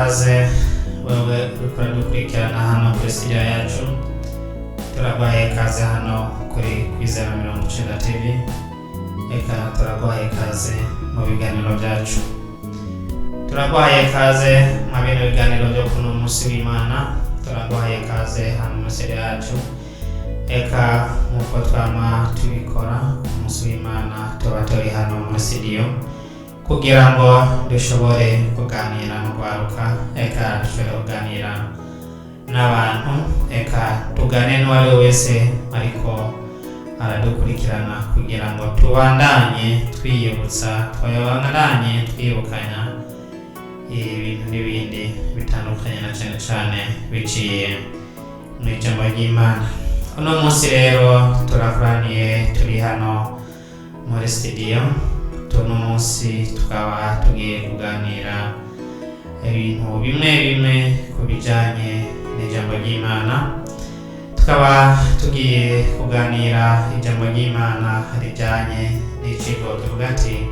Ikaze wewe uriko uradukurikirana hano kuri studio yacu. Turaguhaye ikaze hano kuri Kwizera 90 TV. Eka turaguhaye ikaze mu biganiro byacu. Turaguhaye ikaze mu bino biganiro byo kuno munsi w'Imana. Turaguhaye ikaze hano muri studio yacu. Eka nk'uko twama tubikora ku munsi w'Imana, tuba turi hano muri studio kugira ngo dushobore kuganira n'urwaruka, eka dushobore kuganira n'abantu, eka tugane n'uwari we wese ariko aradukurikirana, kugira ngo tubandanye twiyibutsa, tubandanye twibukanya ibintu n'ibindi bitandukanye, na cyane cyane biciye mu ijambo ry'Imana. Uno munsi rero turakoraniye, turi hano muri studio. Tuno munsi tukaba tugiye kuganira ibintu bimwe bimwe ku bijyanye n'ijambo ry'Imana. Tukaba tugiye kuganira ijambo ry'Imana rijyanye n'icyivugo tuvuga ati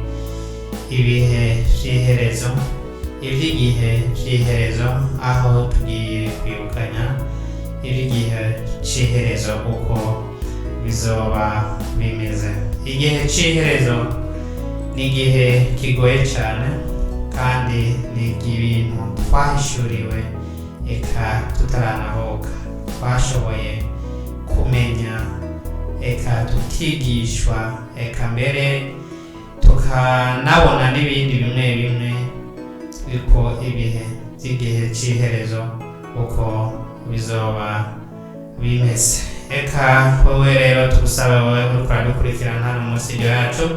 ibihe by'iherezo, iby'igihe by'iherezo, aho tugiye kwibukanya iby'igihe cy'iherezo uko bizoba bimeze. Igihe cy'iherezo ni igihe kigoye cyane, kandi ni ibintu twahishuriwe eka tutaranavuka, twashoboye kumenya, eka tukigishwa, eka mbere tukanabona n'ibindi bimwe bimwe biko ibihe by'igihe cy'iherezo uko bizoba bimeze. Eka wowe rero tugusaba, wowe uriko uradukurikirana hano muri studio yacu,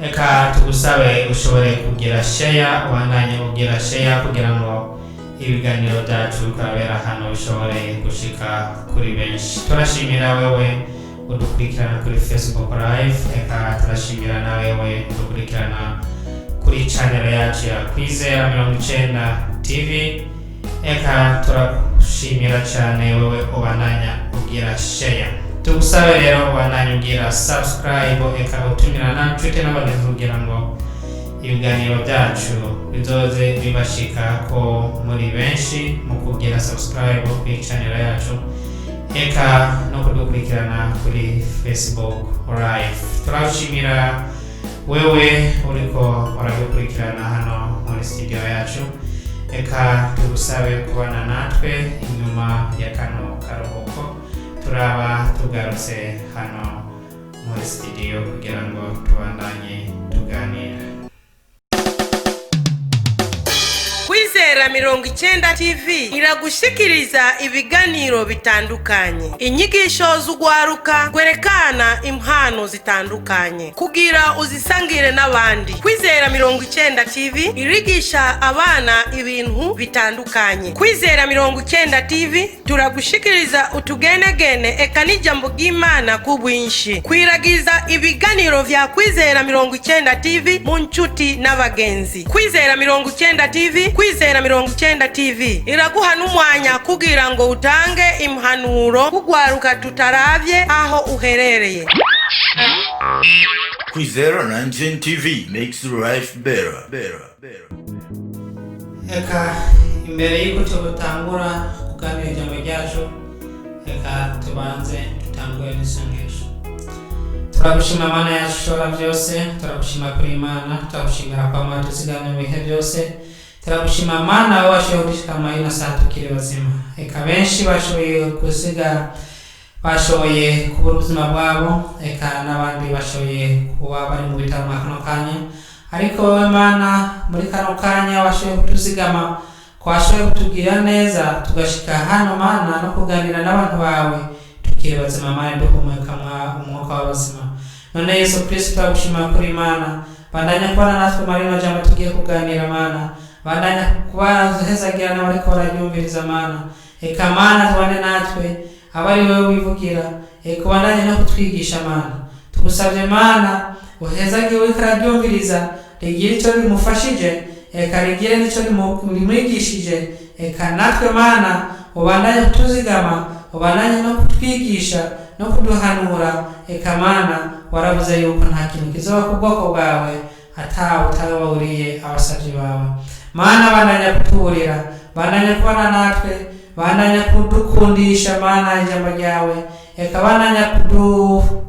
eka tugusabe ushobore kugira share, ubandanye kugira share kugira ngo ibiganiro byacu bikorabera hano bishobore gushika kuri benshi. Turashimira wewe udukurikirana kuri Facebook Live, eka turashimira na wewe udukurikirana kuri channel yacu ya Kwizera 90 TV. Eka turagushimira cyane wewe ubandanya ugira share. Tugusabe rero ubandanye ugira subscribe, eka utumira na nshuti n'abagenzi kugira ngo ibiganiro byacu bizoze bibashika ko muri benshi mu kugira subscribe kuri channel yacu, eka no kudukurikirana kuri Facebook Live. Turashimira wewe uriko uradukurikirana hano muri studio yacu. Eka tugusabe kubana natwe inyuma ya kano karuhuko, turaba tugarutse hano muri studio kugira ngo tubandanye tuganira. Kwizera 90 TV iragushikiriza ibiganiro bitandukanye, inyigisho z'ugwaruka kwerekana impano zitandukanye kugira uzisangire n'abandi. Kwizera 90 TV irigisha abana ibintu bitandukanye. Kwizera 90 TV turagushikiriza utugenegene eka n'ijambo ry'Imana ku bwinshi. Kwiragiza ibiganiro vya Kwizera 90 TV mu nshuti n'abagenzi. Kwizera 90 TV, Kwizera 90 TV iraguha n'umwanya kugira ngo utange impanuro kugwaruka tutaravye aho uherereye. Kwizera 19 TV makes life better. Better. Better. Reka imbere y'uko tubutangura kuganira ijambo ryacu, reka tubanze dutangure n'isengesho. Turagushima Mana yacu ishobora byose, turagushima kuri Imana, turagushimira kwa tuzigamye mu bihe byose. Turagushima Mana, wowe washoboye kudushikama ino saha tukiri bazima. Reka benshi bashoboye kuziga, bashoboye kubura ubuzima bwabo, eka n'abandi bashoboye kuba bari mu bitaro muri kano kanya, ariko wowe Mana muri kano kanya washoboye kutuzigama, washoboye kutugirira neza tugashika hano Mana no kuganira n'abantu bawe tukiri bazima Mana, duhumeka umwuka w'abazima. None Yesu Kristo, turagushima kuri Imana. Bandanya kubana natwe muri rino jambo tugiye kuganira Mana. Bandanya kubahezagira n'abariko bararyumviriza Mana. Eka Mana, tubane natwe, aba ari wowe wivugira, eka ubandanye no kutwigisha Mana. Tugusabye Mana, uhezagire uriko araryumviriza, rigire icyo rimufashije, eka rigire n'icyo rimwigishije. Eka natwe Mana ubandanye kutuzigama, ubandanye no kutwigisha no kuduhanura. Eka Mana, waravuze yuko nta kintu kizoba ku bwoko bwawe. Atawe utababuriye abasabyi bawe. Mana, bandanya kutuburira, bandanya kubana natwe, bandanya kudukundisha, Mana, ijambo ryawe. Eka bandanya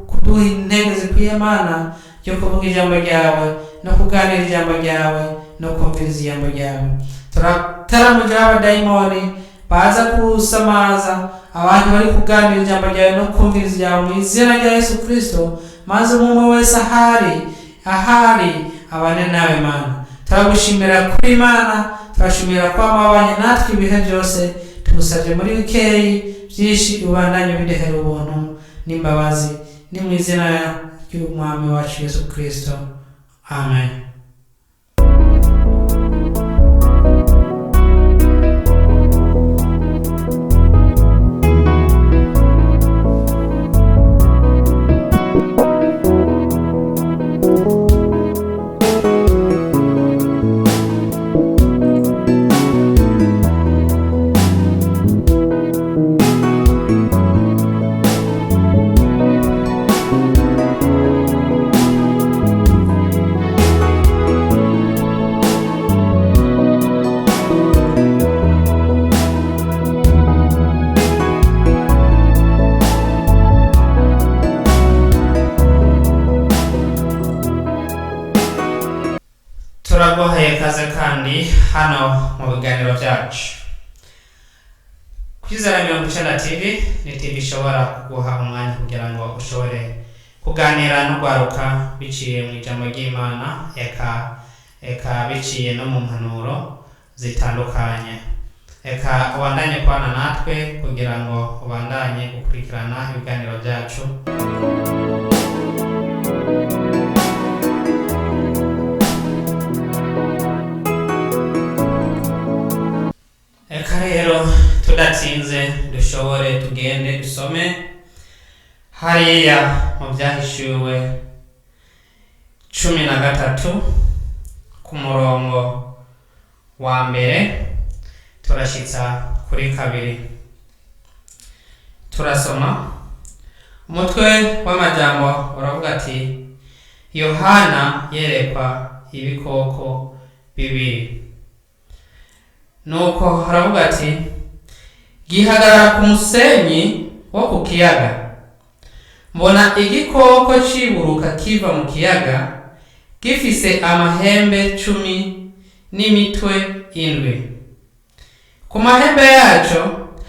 kuduha intege zikwiye, Mana, ryo kuvuga ijambo ryawe no kuganira ijambo ryawe no kumviriza ijambo ryawe. Turataramujira abadayimoni baza kusamaza abantu bari kuganira ijambo ryawe no kumviriza ijambo mu izina rya Yesu Kristo, maze umwe wese ahari abane nawe. Mana, turagushimira kuri Imana, turashimira ko wamabanye natwe ibihe byose. Tugusabye muri bikeyi byinshi ubandanye bidehera ubuntu n'imbabazi, ni mu izina ry'umwami wacu Yesu Kristo, amen. Turaguhaye kaze kandi hano mu biganiro byacu. Kwizera 90 TV ni TV ishobora kuguha umwanya kugira ngo ushobore kuganira n'urwaruka biciye mu ijambo ry'Imana, eka biciye no mu mpanuro zitandukanye. Eka ubandanye kubana natwe kugira ngo ubandanye gukurikirana ibiganiro byacu. Eka rero tudatinze dushobore tugende dusome hariya mu Byahishuwe 13 ku murongo wa mbere turashyitsa kuri kabiri. Turasoma umutwe w'amajambo uravuga ati: "Yohana yerekwa ibikoko bibiri." Nuko haravuga ati: "Gihagarara ku musenyi wo ku kiyaga. Mbona igikoko ciburuka kiva mu kiyaga, gifise amahembe 10 n'imitwe indwi. Ku mahembe yaco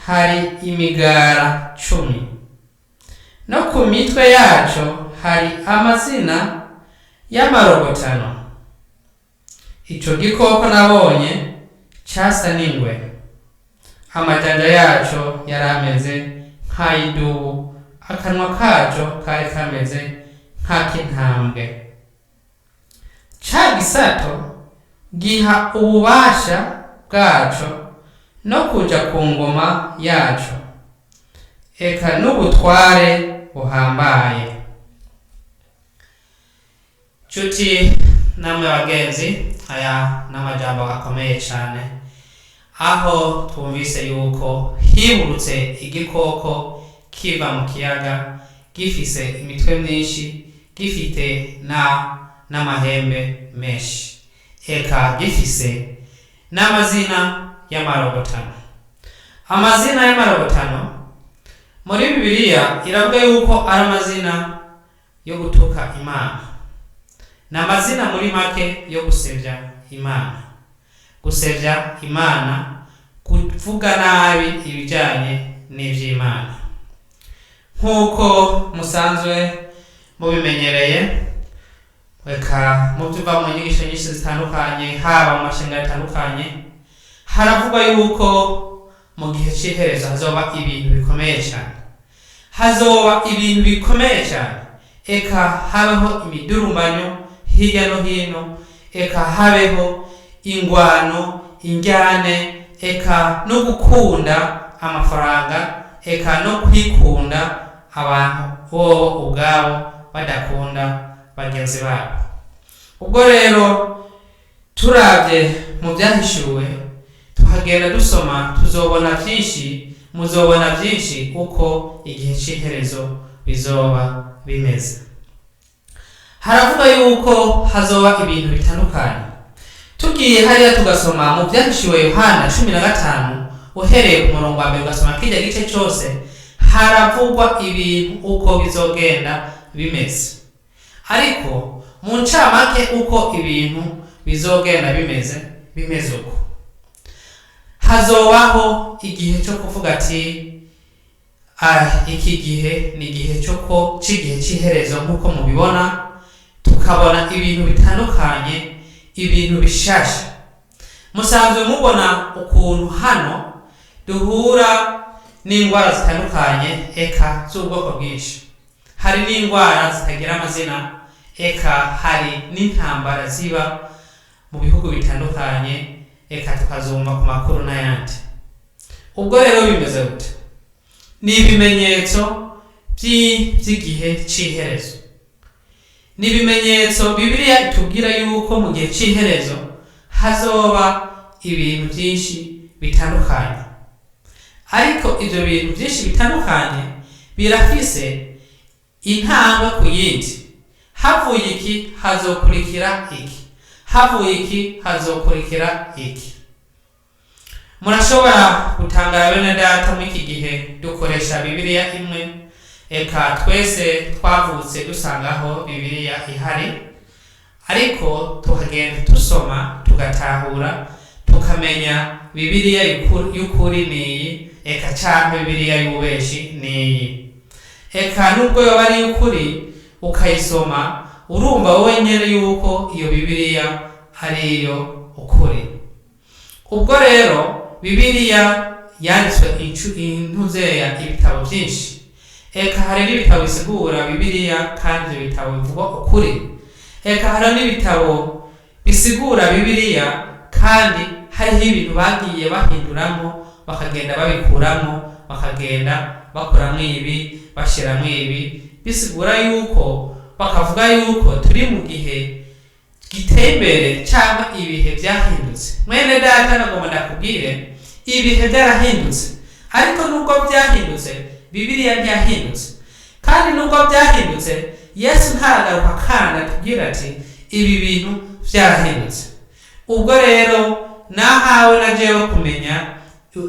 hari imigara 10, no ku mitwe yaco hari amazina y'amarogotano. Ico gikoko nabonye casa n'ingwe, amajanja yaco yari ameze nk'ay'idubu, akanwa kaco kari kameze nk'ak'intambwe. Ca gisato giha ububasha bwaco no kuja ku ngoma yaco, eka n'ubutware buhambaye." Nshuti namwe bagenzi, aya n'amajambo akomeye cyane, aho twumvise yuko hiburutse igikoko kiva mu kiyaga, gifise imitwe myinshi, gifite na n'amahembe menshi, eka gifise n'amazina y'amarogotano. Amazina y'amarogotano muri Bibiliya iravuga yuko ari amazina yo gutuka Imana, ni amazina muri make yo gusebya Imana, gusebya Imana, kuvuga nabi ibijyanye n'iby'Imana. Nk'uko musanzwe mubimenyereye, reka mubyumva mu nyigisho nyinshi zitandukanye, haba mu mashinga atandukanye, haravugwa yuko mu gihe cy'iherezo hazoba ibintu bikomeye cyane, hazoba ibintu bikomeye cyane, eka habeho imidurumbanyo hirya no hino, eka habeho ingwano, injyane, eka no gukunda amafaranga, eka no kwikunda abantu bobo ubwabo badakunda bagenzi babo. Ubwo rero turabye mu Byahishuwe, tuhagenda dusoma, tuzobona byinshi, muzobona byinshi uko igihe cy'iherezo bizoba bimeze. Haravuga yuko hazoba ibintu bitandukanye. Tugiye hariya tugasoma mu Byahishuwe Yohana 15, uhereye ku murongo wa mbere ugasoma kirya gice cyose, haravugwa ibintu uko bizogenda bimeze. Ariko mu ncamake, uko ibintu bizogenda bimeze uko hazobaho igihe cyo kuvuga ati: "Ah, iki gihe ni igihe cyo ko c'igihe cy'iherezo." Nk'uko mubibona, tukabona ibintu bitandukanye, ibintu bishasha. Musanzwe mubona ukuntu hano duhura n'indwara zitandukanye, eka z'ubwoko bwinshi. Hari n'indwara zitagira amazina, eka hari n'intambara ziba mu bihugu bitandukanye, eka tukazumva ku makuru n'ayandi. Ubwo rero bimeze gute? Ni ibimenyetso by'igihe cy'iherezo. Ni ibimenyetso Bibiliya itubwira yuko mu gihe cy'iherezo hazoba ibintu byinshi bitandukanye. Ariko ibyo bintu byinshi bitandukanye birafise intambwe ku yindi. Havuye iki, hazokurikira iki; havuye iki, hazokurikira iki. Murashobora gutangara, bene data. Muri iki gihe dukoresha Bibiliya imwe, eka twese twavutse dusangaho Bibiliya ihari, ariko tukagenda dusoma, tugatahura, tukamenya Bibiliya y'ukuri niyi, eka canke Bibiliya y'ububeshi niyi. Eka nubwo yoba ari iy'ukuri, ukayisoma, urumva wowe nyene yuko iyo Bibiliya ari iyo ukuri. Ubwo rero Bibiliya yanditswe intuzeya ibitabo byinshi, eka hari n'ibitabo bisigura Bibiliya kandi ibyo bitabo bivugwa ukuri, eka hari n'ibitabo bisigura Bibiliya kandi hariho ibintu bagiye bahinduramo, bakagenda babikuramo, bakagenda bakuramo ibi, bashyiramo ibi, bisigura yuko bakavuga yuko turi mu gihe giteye imbere cyangwa ibihe byahindutse. Mwene data, nagomba ndakubwire, ibihe byarahindutse, ariko nubwo byahindutse, Bibiliya ntiyahindutse. Kandi nubwo byahindutse, Yesu ntaragaruka kandi atubwira ati: "Ibi bintu byarahindutse." Ubwo rero nahawe na jewe kumenya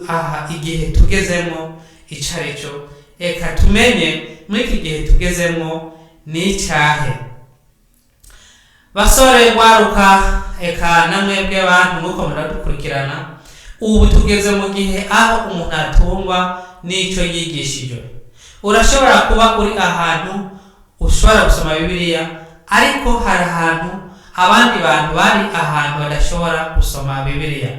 aha igihe tugezemo ico ari cyo. Eka tumenye muri iki gihe tugezemo ni icyahe. Basore, rwaruka, eka namwebwe bantu nuko muradukurikirana, ubu tugeze mu gihe aho umuntu atungwa n'icyo yigishijwe. Urashobora kuba uri ahantu ushobora gusoma Bibiliya, ariko hari ahantu abandi bantu bari ahantu badashobora gusoma Bibiliya.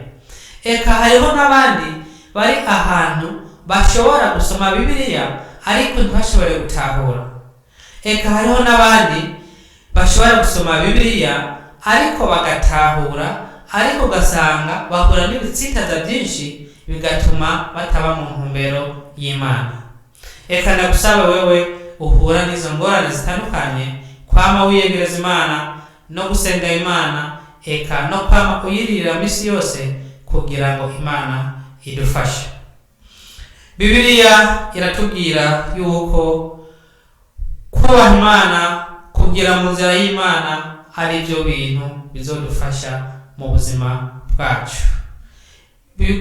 Eka hariho n'abandi bari ahantu bashobora gusoma Bibiliya, ariko ntibashobore gutahura. Eka hariho n'abandi bashobora gusoma Bibiliya ariko bagatahura, ariko ugasanga bahura n'ibitsitaza byinshi, bigatuma bataba mu ntumbero y'Imana. Eka ndagusaba wewe uhura n'izo ngorane zitandukanye, kwama wiyegereza Imana no gusenga Imana, eka no kwama uyirira minsi yose kugira ngo Imana idufashe. Bibiliya iratubwira yuko kubaha Imana, kugira mu nzira y'Imana, ari byo bintu bizodufasha mu buzima bwacu.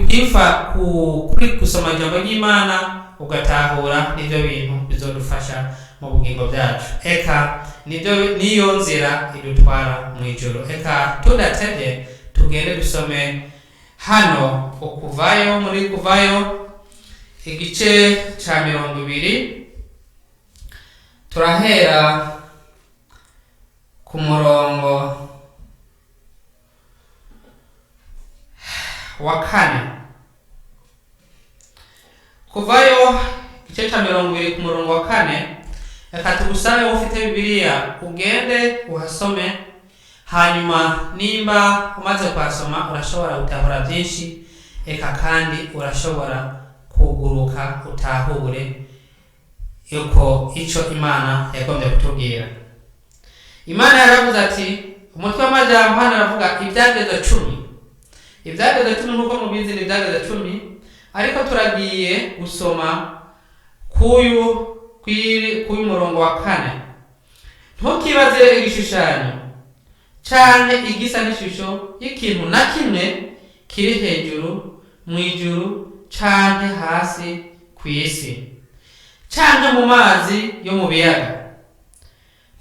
Kwifa kuri gusoma ijambo ry'Imana ugatahura, nibyo bintu bizodufasha mu bugingo bwacu, eka nibyo niyo nzira idutwara mu ijuru. Eka tudatevye, tugende dusome hano Ukuvayo, muri Kuvayo igice ca 20, turahera ku murongo wa kane. Kuvayo igice ca 20 ku murongo wa kane. Reka tugusabe, ufite Bibiliya, ugende uhasome. Hanyuma nimba umaze kuhasoma, urashobora gutahura byinshi, eka kandi urashobora kuguruka utahure yuko ico Imana yagombye kutubwira. Imana yaravuze ati, umutwe w'amajambo hano aravuga ibyagezwe 10. Ibyagezwe 10, nk'uko mubizi, ni ibyagezwe 10, ariko turagiye gusoma kuyu murongo wa kane. Ntukibaze igishushanyo canke igisa n'ishusho y'ikintu na kimwe kiri hejuru mu ijuru canke hasi ku isi canke mu mazi yo mu biyaga.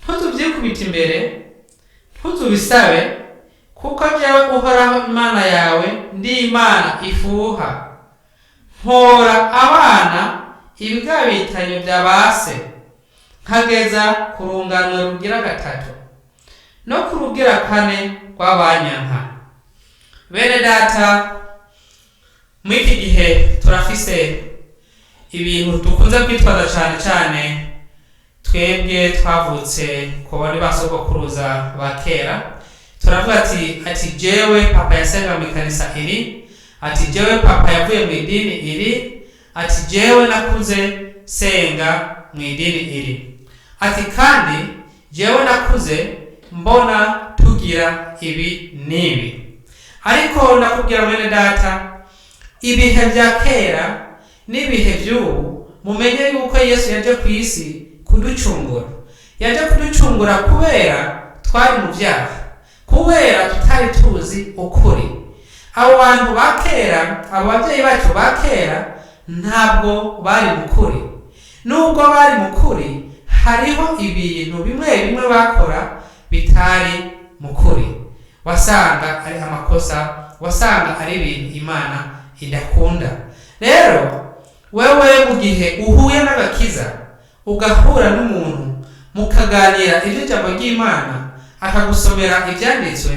Ntuzuvyikubita imbere, ntuzubisabe, kuko jewe Uhoraho Imana yawe ndi Imana ifuha, mpora abana ibigabitanyo vya base, nkageza ku rungano rugira gatatu no ku rugira kane rw'abanyanka. Bene data, muri iki gihe turafise ibintu dukunze kwitwaza cane cane twebwe twavutse ku bari ba sogokuruza ba kera. Turavuga ati jewe papa yasenga mu ikanisa iri, ati jewe papa yavuye mu idini iri, ati jewe nakuze senga mu idini iri, ati kandi jewe nakuze mbona tugira ibi n'ibi. Ariko ndakubwira mwene data, ibihe bya kera n'ibihe by'ubu, mumenye yuko Yesu yaje ku isi kuducungura. Yaje kuducungura kubera twari mu byaha, kubera tutari tuzi ukuri. Abo bantu ba kera, abo babyeyi bacu ba kera, ntabwo bari mu kuri. Nubwo bari mu kuri, hariho ibintu bimwe bimwe bakora bitari mu kuri, wasanga ari amakosa, wasanga ari ibintu Imana idakunda. Rero wewe mu gihe uhuye n'agakiza, ugahura n'umuntu mukaganira ibyo ijambo ry'Imana, akagusomera ibyanditswe,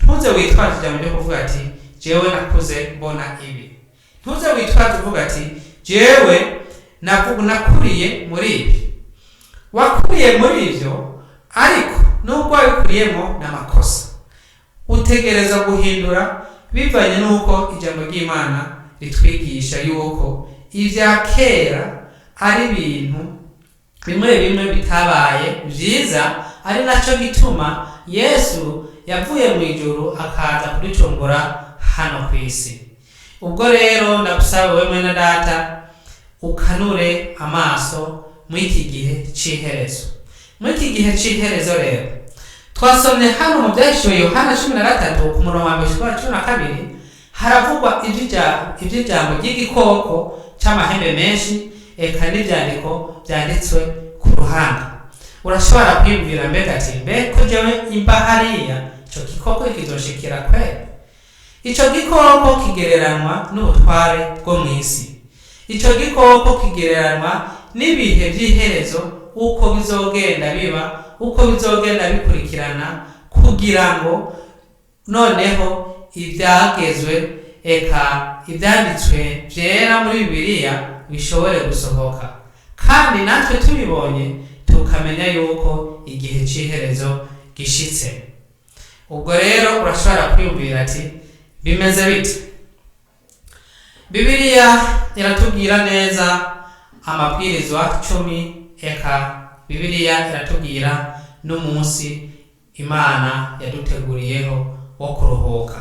ntuze witwaze ijambo ryo kuvuga ati jewe nakuze mbona ibi. Ntuze witwaze uvuga ati jewe nakuriye muri ibi. Wakuriye muri ibyo, ariko nubwo wabikuriyemo ni amakosa, utegereza guhindura bivanye n'uko ijambo ry'Imana ritwigisha yuko ibya kera ari ibintu bimwe bimwe bitabaye byiza, ari nacyo gituma Yesu yavuye mu ijuru akaza kuducungura hano ku isi. Ubwo rero ndagusaba wowe mwene data, ukanure amaso muri iki gihe c'iherezo. Muri iki gihe c'iherezo rero twasomye hano mu Byahishuwe Yohana 13 ku murongo wa mbere gushika 12, haravugwa iby'ijambo ry'igikoko c'amahembe menshi, eka n'ivyandiko vyanditswe ku ruhanga. Urashobora kwiyumvira mbega ati mbe ko jewe imba hariya, ico gikoko kizoshikira kweri? Ico gikoko kigereranwa n'ubutware bwo mw'isi. Ico gikoko kigereranwa n'ibihe vy'iherezo, uko bizogenda biba, uko bizogenda bikurikirana, kugira ngo noneho ibyagezwe eka ibyanditswe byera muri Bibiliya bishobore gusohoka, kandi natwe tubibonye tukamenya yuko igihe cy'iherezo gishitse. Ubwo rero urashobora kwiyumvira ati bimeze bite? Bibiliya iratubwira neza amabwirizwa 10, eka Bibiliya iratubwira n'umunsi Imana yaduteguriyeho wo kuruhuka.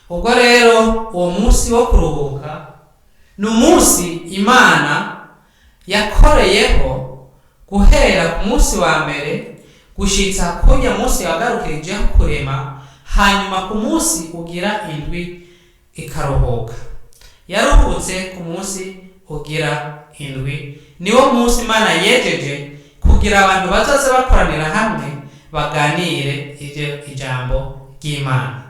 Ubwo rero uwo munsi wo kuruhuka ni umunsi Imana yakoreyeho guhera ku munsi wa mbere gushitsa kurya munsi wagarukirijeho kurema, hanyuma ku munsi ugira indwi ikaruhuka. Yaruhutse ku munsi ugira indwi, niwo munsi Imana yejeje kugira abantu bazoze bakoranira hamwe baganire ibyo ijambo ry'Imana,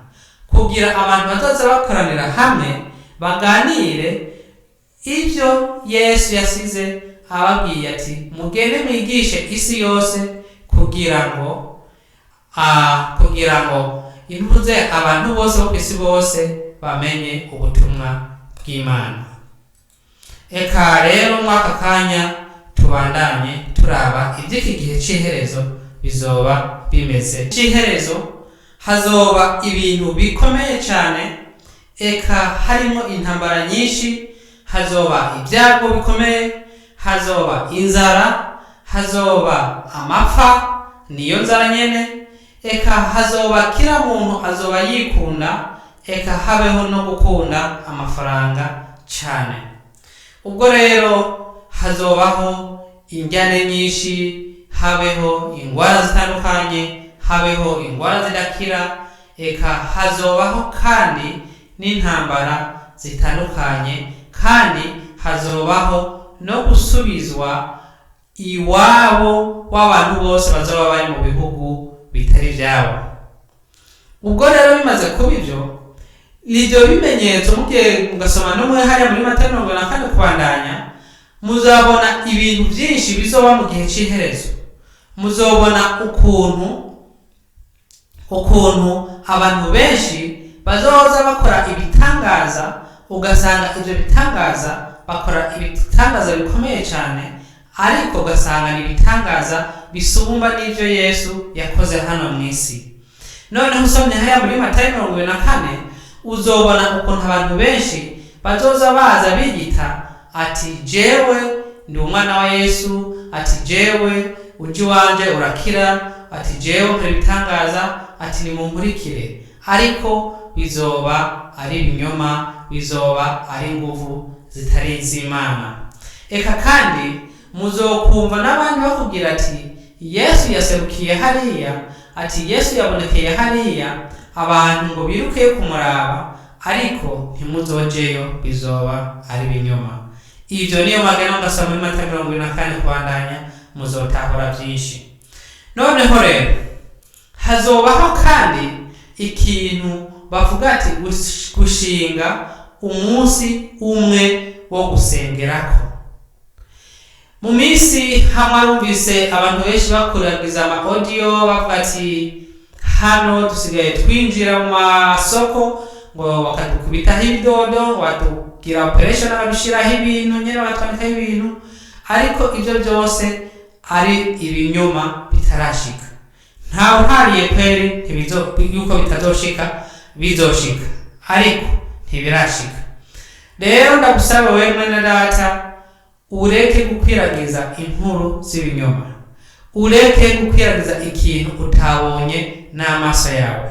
kugira abantu bazoze bakoranira hamwe baganire ibyo Yesu yasize ababwiye ati mugende mwigishe isi yose, kugira ngo intuze abantu bose bo ku isi bose bamenye ubutumwa bw'Imana. Eka rero mwaka kanya tubandanye turaba iby'iki gihe cy'iherezo bizoba bimeze. Cy'iherezo hazoba ibintu bikomeye cyane, eka harimo intambara nyinshi, hazoba ibyago bikomeye, hazoba inzara, hazoba amapfa, niyo nzara nyene, eka hazoba kila muntu azoba yikunda, eka habeho no gukunda amafaranga cyane. Ubwo rero hazobaho injyane nyinshi, Habeho ingwara zitandukanye, habeho ingwara zidakira, eka hazobaho kandi n'intambara zitandukanye, kandi hazobaho no gusubizwa iwabo w'abantu bose bazoba bari mu bihugu bitari ivyabo. Ubwo rero bimaze kuba ivyo, ivyo bimenyetso mugiye mugasoma no muri hariya muri Matayo 24 kubandanya, muzabona ibintu byinshi bizoba mu gihe cy'iherezo. Muzobona ukuntu abantu benshi bazoza bakora ibitangaza, ugasanga ibyo bitangaza bakora ibitangaza bikomeye cyane, ariko ugasanga ni ibitangaza bisumba n'ibyo Yesu yakoze hano mu isi. Noneho usomye hariya muri Matayo 24, uzobona ukuntu abantu benshi bazoza baza biyita ati: "Jewe ndi umwana wa Yesu," ati: "Jewe uje iwanje urakira," ati: "Jewe nkora ibitangaza," ati: "Nimunkurikire." Ariko bizoba ari ibinyoma, bizoba ari inguvu zitari iz'Imana. Eka kandi muzokumva n'abandi bakubwira ati: "Yesu yaserukiye hariya," ati: "Yesu yabonekeye hariya," abantu ngo biruke kumuraba, ariko ntimuzojeyo, bizoba ari ibinyoma. Ibyo niyo magana mugasoma muri Matayo 24 kubandanya, muzotahura byinshi. Noneho rero hazobaho kandi ikintu bavuga ati gushinga umunsi umwe wo gusengerako. Mu minsi hamwe arumvise abantu benshi bakuragiza ama audio bavuga ati: "Hano dusigaye twinjira mu masoko ngo bakadukubitaho ibidodo, batugira operation, bakabishiraho ibintu nyene, bakatwandikaho ibintu," ariko ibyo byose ari ibinyoma bitarashika. Ntawe uhariye kweri yuko bitazoshika, bizoshika, ariko ntibirashika. Rero ndagusaba wewe mwene data, ureke gukwiragiza inkuru z'ibinyoma, ureke gukwiragiza ikintu utabonye n'amaso yawe.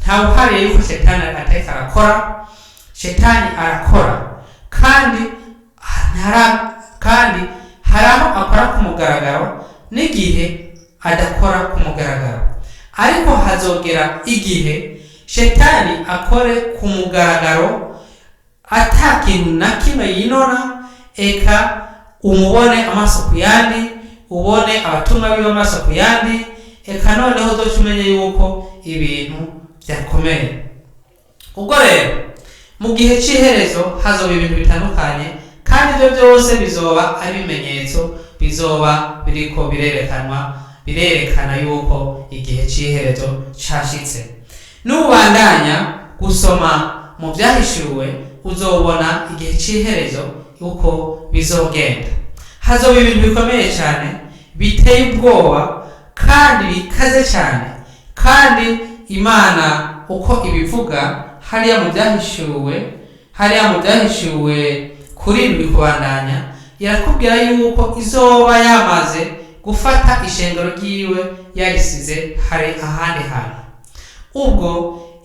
Ntawe uhariye yuko shetani atariko arakora. Shetani arakora, kandi kandi hari aho akora ku mugaragaro n'igihe adakora ku mugaragaro, ariko hazogera igihe shetani akore ku mugaragaro ata kintu na kimwe yinona. Eka umubone amaso ku yandi, ubone abatumwa biwe amaso ku yandi, eka noneho uzoca umenye yuko ibintu byakomeye. Ubwo rero mu gihe cy'iherezo hazoba ibintu bitandukanye, kandi ibyo byose bizoba ari ibimenyetso bizoba biriko birerekanwa, birerekana yuko igihe cy'iherezo cashitse. Nubandanya gusoma mu Byahishuwe, uzobona igihe cy'iherezo uko bizogenda. Hazoba ibintu bikomeye cyane, biteye ubwoba kandi bikaze cyane, kandi Imana uko ibivuga hariya mu Byahishuwe, hariya mu Byahishuwe kuri 7 kubandanya, irakubwira yuko izoba yamaze gufata ishengero ryiwe, yarisize hari ahandi hantu. Ubwo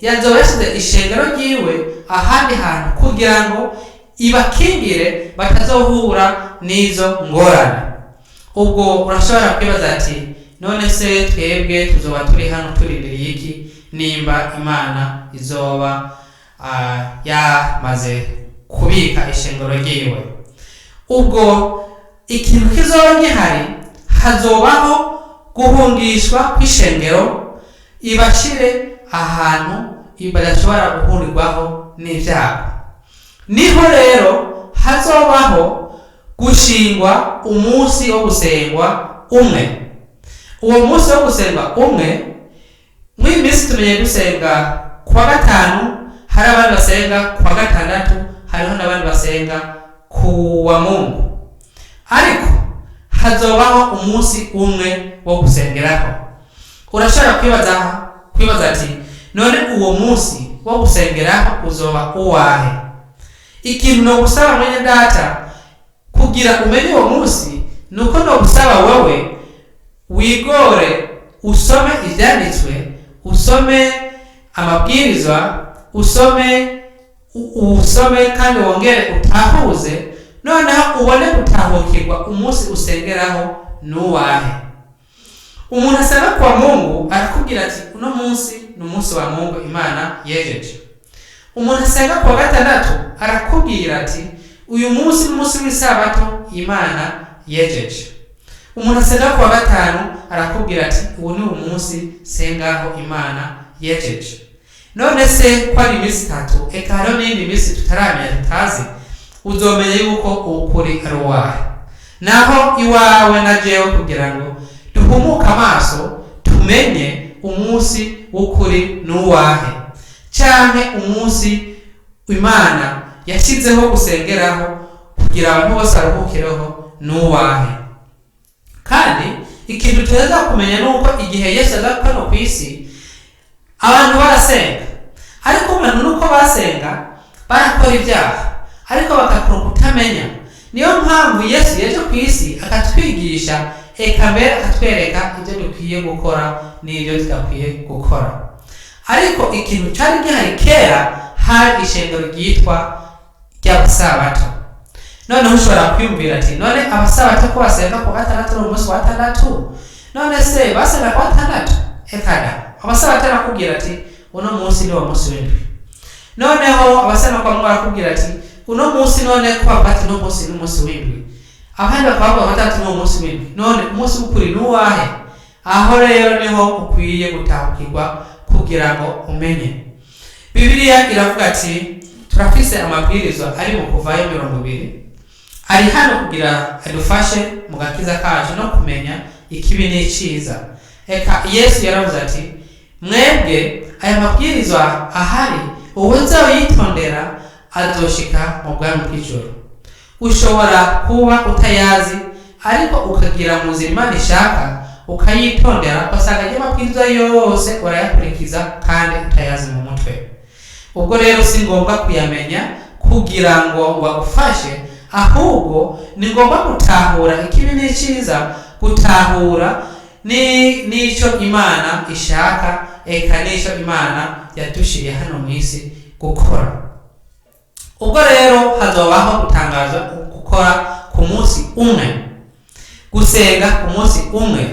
yazoba yasize ishengero ryiwe ahandi hantu kugira ngo ibakingire batazohura n'izo ngorane. Ubwo urashobora kwibaza ati: "None se twebwe tuzoba turi hano turindiriye iki nimba Imana izoba yamaze kubika ishengero ryiwe?" Ubwo ikintu kizoba gihari, hazobaho guhungishwa kw'ishengero, ibashire ahantu badashobora guhurirwaho n'ibyago. Niho rero hazobaho gushingwa umunsi wo gusengwa umwe. Uwo munsi wo gusengwa umwe, mw'iyi minsi tumenye gusenga kuwa gatanu, hari abandi basenga kuwa gatandatu, hariho n'abandi basenga kuwa Mungu, ariko hazobaho umunsi umwe wo gusengeraho. Urashobora kwibaza ati: "None uwo munsi wo gusengeraho uzoba uwahe?" Ikintu nogusaba mwene data kugira umenye uwo munsi, nuko nogusaba wowe wigore usome ibyanditswe, usome amabwirizwa, usome kandi wongere utahuze, noneho ubone gutahukirwa umunsi usengeraho n'uwahe. Umuntu asenga kwa Mungu arakubwira ati uno munsi ni umunsi wa Mungu Imana yejeje. Umuntu asenga kuwa gatandatu arakubwira ati uyu munsi ni umunsi w'isabato Imana yejeje. Umuntu asenga kuwa gatanu arakubwira ati ubu ni umunsi sengaho Imana yejeje. None se ko ari iminsi itatu, eka hariho n'iyindi minsi tutaramenya tutazi, uzomenya yuko ukuri ari uwahe? Naho iwawe na jewe kugira ngo duhumuke amaso tumenye umunsi w'ukuri n'uwahe, canke umunsi Imana yashyizeho gusengeraho kugira abantu bose baruhukireho n'uwahe. Kandi ikintu tuza kumenya ni uko igihe Yesu aza hano ku isi abantu barasenga, ariko abantu nuko basenga barakora ibyaha, ariko bagakora kutamenya. Niyo mpamvu Yesu yaje ku isi akatwigisha, eka mbere akatwereka ibyo dukwiye gukora n'ibyo tudakwiye gukora. Ariko ikintu cyari gihari kera, hari ishengero ryitwa ry'abasabato. Noneho ushobora kwiyumvira ati none abasabato ko basenga ku gatandatu ni umunsi wa gatandatu, none se basenga ku gatandatu? Eka da, abasabato arakubwira ati uno munsi ni wo munsi w'indwi. Noneho abasenga kwa Mungu barakubwira ati uno munsi, none ko bavuga ati uno munsi ni umunsi w'indwi, abandi bakaba bavuga ati ni umunsi w'indwi, none umunsi w'ukuri ni uwahe? Aho rero niho ukwiye gutahukirwa kugira ngo umenye. Bibiliya iravuga ati turafise amabwirizwa ari mu Kuvayo 20, ari hano kugira adufashe mu gakiza kacu no kumenya ikibi n'iciza. Eka Yesu yaravuze ati mwebwe aya mabwirizwa ahari, uwuzoyitondera azoshika mu bwami bw'ijuru. Ushobora kuba utayazi, ariko ukagira mu nzira Imana ishaka ukayitondera, ugasanga ayo mabwirizwa yose urayakurikiza kandi utayazi mu mutwe. Ubwo rero si ngombwa kuyamenya kugira ngo agufashe, ahubwo ni ngombwa gutahura ikibi n'iciza, gutahura n'icyo Imana ishaka, eka n'icyo Imana yadushiriye hano mu isi gukora. Ubwo rero hazobaho gutangaza gukora ku munsi umwe, gusenga ku munsi umwe,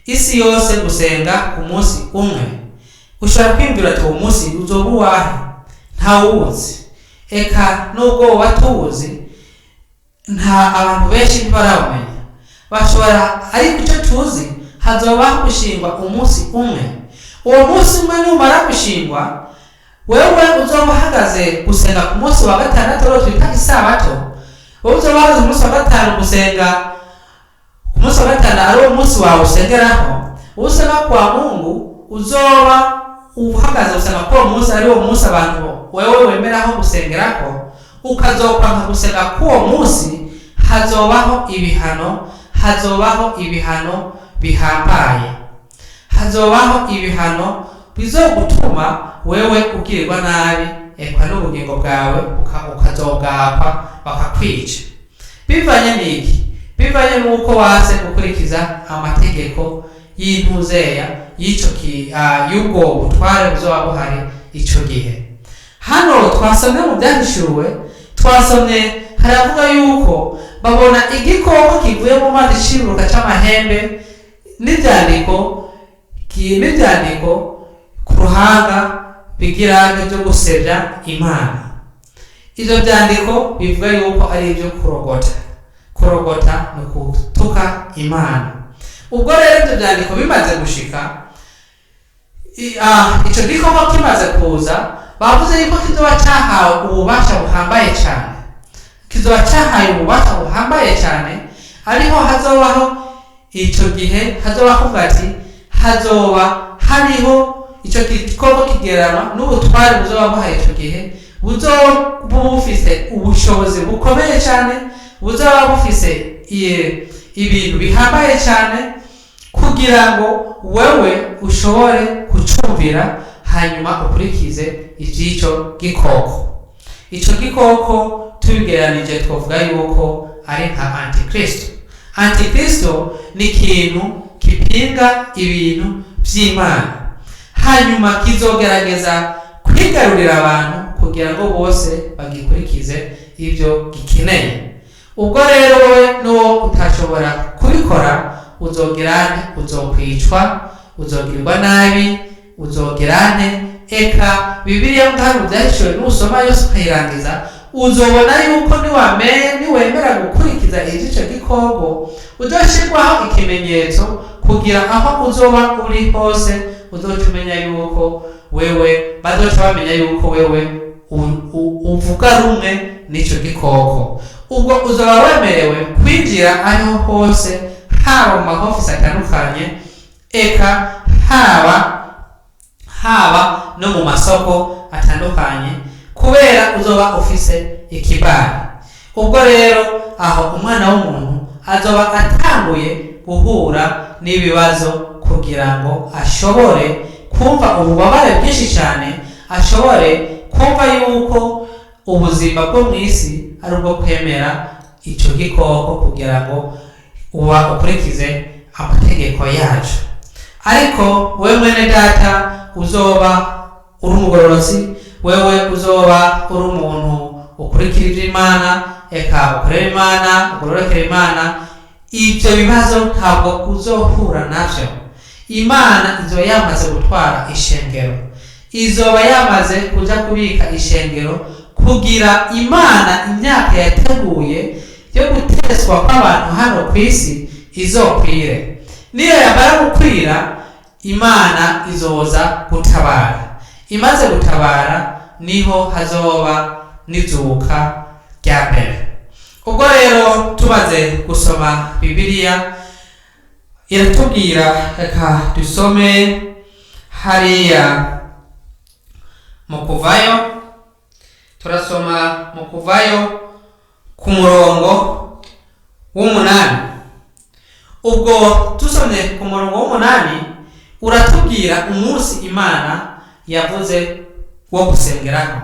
isi yose gusenga ku munsi umwe. Ushobora kwiyumvira ati uwo munsi uzoba uwahe? Ntawuzi. Eka nubwo woba tuwuzi, nta abantu benshi ntibarawumenya bashobora, ariko icyo tuzi hazobaho gushingwa umunsi umwe. Uwo munsi umwe numara gushingwa, wewe uzoba uhagaze gusenga ku munsi wa gatandatu, rero twita isabato. Wowe uzoba uhagaze ku munsi wa gatanu gusenga ku munsi wa gatanu, ari wo munsi wawe usengeraho, usenga kwa Mungu, uzoba uhagaze gusenga k'uwo munsi, ari wo munsi abantu wewe wemeraho gusengerako, ukazokwanka gusenga k'uwo munsi, hazobaho ibihano, hazobaho ibihano bihambaye, hazobaho ibihano bizogutuma wewe ugirirwa nabi, eka n'ubugingo bwawe ukazobwakwa bakakwica. Bivanye n'iki? Bivanye n'uko waze gukurikiza amategeko y'intuzeya y'ico y'ubwo butware buzoba buhari ico gihe. Hano twasomye mu Byahishuwe, twasomye haravuga yuko babona igikoko kivuye mu mazi ciruka c'amahembe n'ivyandiko ku ruhanga bigira byo gusebya Imana. Ivyo vyandiko bivuga yuko ari ivyo kurogota. Kurogota ni ukutuka Imana. Ubwo rero ivyo vyandiko bimaze gushika, ico gikoko kimaze kuza, bavuze yuko kizoba cahawe ububasha buhambaye cane, kizoba cahawe ububasha buhambaye cane. Ariho hazobaho ico gihe hazoba kuvuga ati hazoba hariho ico gikoko kigereranwa n'ubutware buzoba buhari ico gihe, buzoba bufise ubushobozi bukomeye cane, buzoba bufise ibintu bihambaye cane, kugira ngo wewe ushobore kucumvira hanyuma ukurikize ivy'ico gikoko. Ico gikoko tubigereranije twovuga yuko ari nka Antikristo. Antikristo ni ikintu kipinga ibintu vy'Imana, hanyuma kizogerageza kwigarurira abantu kugira ngo bose bagikurikize ibyo gikeneye. Ubwo rero wowe n'uwo utashobora kubikora. Uzogirane, uzokwicwa, uzogirirwa nabi, uzogirane. Eka Bibiliya ngaho byahishuwe, nusoma yose ukayirangiza, uzobona yuko niwemera gukurikiza ivy'ico gikoko, uzoshirwaho ikimenyetso kugira aho uzoba uri hose uzoca umenya yuko wewe, bazoca bamenya yuko wewe uvuga rumwe n'ico gikoko. Ubwo uzoba wemerewe kwinjira aho hose, haba mu mahofisi atandukanye, eka haba no mu masoko atandukanye, kubera uzoba ufise ikibari. Ubwo rero aho umwana w'umuntu azoba atanguye guhura n'ibibazo kugira ngo ashobore kumva ububabare bwinshi cyane, ashobore kumva yuko ubuzima bwo mu isi ari ubwo kwemera icyo gikoko kugira ngo uba ukurikize amategeko yacu. Ariko wewe mwene data uzoba uri umugororotsi, wewe uzoba uri umuntu ukurikira iby'Imana, eka ukorera Imana, ugororokera Imana, ibyo bibazo ntabwo uzohura nabyo. Imana izoba yamaze gutwara ishengero, izoba yamaze kuja kubika ishengero, kugira Imana imyaka yateguye yo guteswa kw'abantu hano ku isi izokwire. Niyo yamara gukwira, Imana izoza gutabara. Imaze gutabara, niho hazoba n'izuka rya mbere. Ubwo rero tumaze gusoma Bibiliya, iratubwira, reka dusome hariya mu Kuvayo. Turasoma mu Kuvayo ku murongo w'umunani. Ubwo tusomye ku murongo w'umunani, uratubwira umunsi Imana yavuze wo gusengeraho.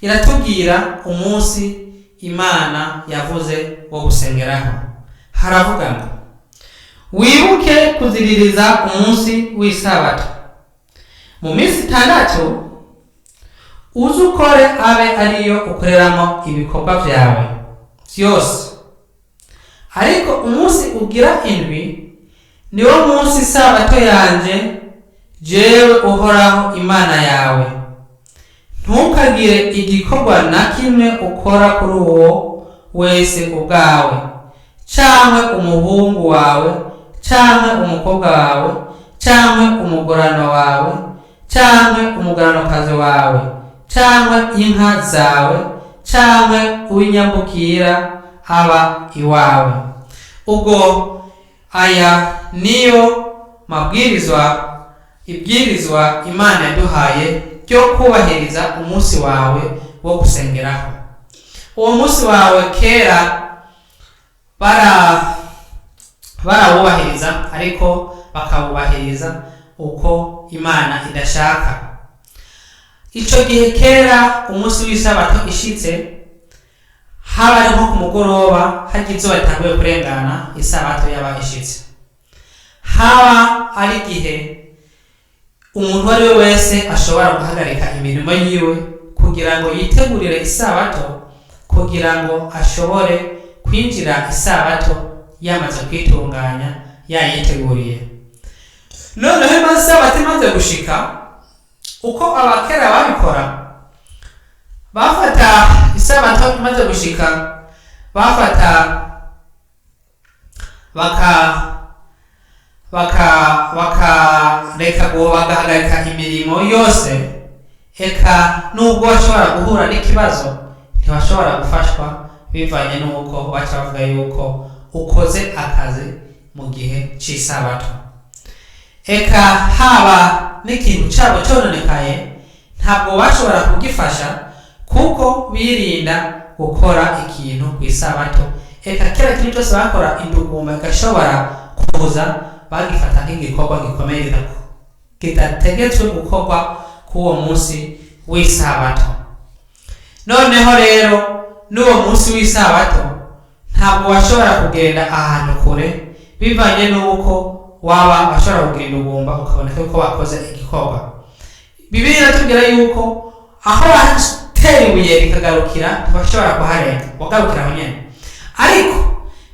Iratubwira umunsi Imana yavuze wo gusengeraho. Haravuga ngo: "Wibuke kuziririza umunsi w'isabato. Mu minsi 6 uze ukore, abe ariyo ukoreramo ibikorwa byawe byose, ariko umunsi ugira indwi niwo munsi sabato yanje, jewe Uhoraho Imana yawe. Ntukagire igikorwa na kimwe ukora kuri uwo wese ubwawe, canke umuhungu wawe, canke umukobwa wawe, canke umugurano wawe, canke umuguranokazi wawe, canke inka zawe, canke uw'inyambukira aba iwawe." Ubwo aya niyo mabwirizwa, ibwirizwa Imana yaduhaye ryo kubahiriza umunsi wawe wo gusengeraho. Uwo munsi wawe kera barawubahiriza, ariko bakawubahiriza uko Imana idashaka. Ico gihe kera umunsi w'isabato ishitse, haba ari nko ku mugoroba, harya izuba ritanguye kurengana, isabato yaba ishitse. Haba ari igihe umuntu uwo ari we wese ashobora guhagarika imirimo yiwe kugira ngo yitegurire isabato, kugira ngo ashobore kwinjira isabato yamaze kwitunganya, yayiteguriye. Noneho imaze isabato imaze gushika, uko abakera babikora, bafata isabato imaze gushika, bafata baka baka bakareka, bagahagarika imirimo yose. Eka nubwo bashobora guhura n'ikibazo, ntibashobora gufashwa, bivanye n'uko baca bavuga yuko ukoze akazi mu gihe cy'isabato. Eka haba n'ikintu cyabo cyononekaye, ntabwo bashobora kugifasha, kuko birinda gukora ikintu ku isabato. Eka kera kintu cyose bakora, indugumba igashobora kuza, bagifata nk'igikorwa gikomeye kidategetswe gukorwa k'uwo munsi w'isabato. Noneho rero n'uwo munsi w'isabato ntabwo washobora kugenda ahantu kure, bivanye n'uko waba washobora kugenda ugumba ukaboneka ko wakoze igikorwa. Bibiliya iratubwira yuko aho watera ibuye rikagarukira, ntibashobora kuharenga, wagarukira aho nyene. Ariko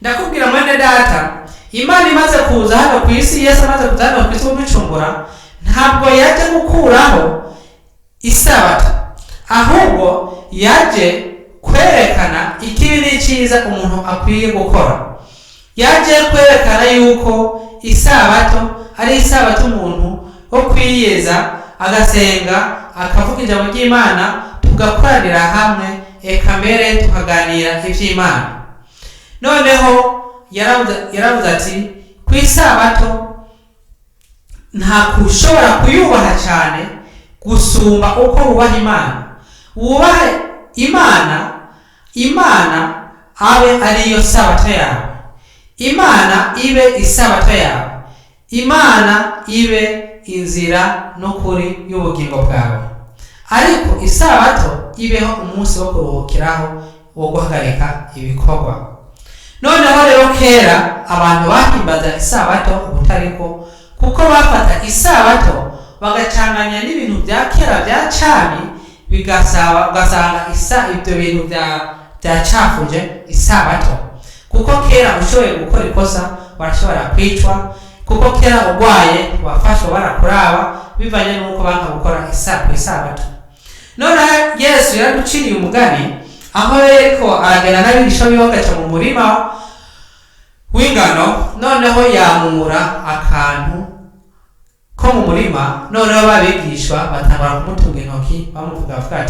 ndakubwira mwene data, Imana imaze kuza hano ku isi, Yesu amaze kuza hano ku isi kuducungura, ntabwo yaje gukuraho isabato, ahubwo yaje kwerekana ikibi n'icyiza umuntu akwiye gukora. Yaje kwerekana yuko isabato ari isabato umuntu wo kwiyeza, agasenga, akavuga ijambo ry'Imana, tugakoranira hamwe, eka mbere tukaganira iby'Imana. Noneho yaravuze ati ku isabato nta kushobora kuyubaha cyane gusumba uko wubaha Imana. Wubahe Imana, Imana abe ariyo sabato yawe, Imana ibe isabato yawe, Imana ibe inzira n'ukuri y'ubugingo bwawe, ariko isabato ibeho umunsi wo kuruhukiraho, wo guhagarika ibikorwa. Noneho rero kera abantu bahimbaza isabato ubutariko, kuko bafata isabato bagacanganya n'ibintu bya kera bya cami, bigasaba ugasanga isa ibyo bintu byacafuje isabato. Kuko kera ushoboye gukora ikosa barashobora kwicwa, kuko kera urwaye wafashwe barakuraba, bivanye n'uko banka gukora ku isabato. Noneho Yesu yaraduciriye umugani, aho yariko aragenda n'abigisha biwe bagaca mu murima w'ingano. Noneho yamura akantu ko mu murima, noneho babigishwa batangura kumutunga intoki, bamuvuga avuga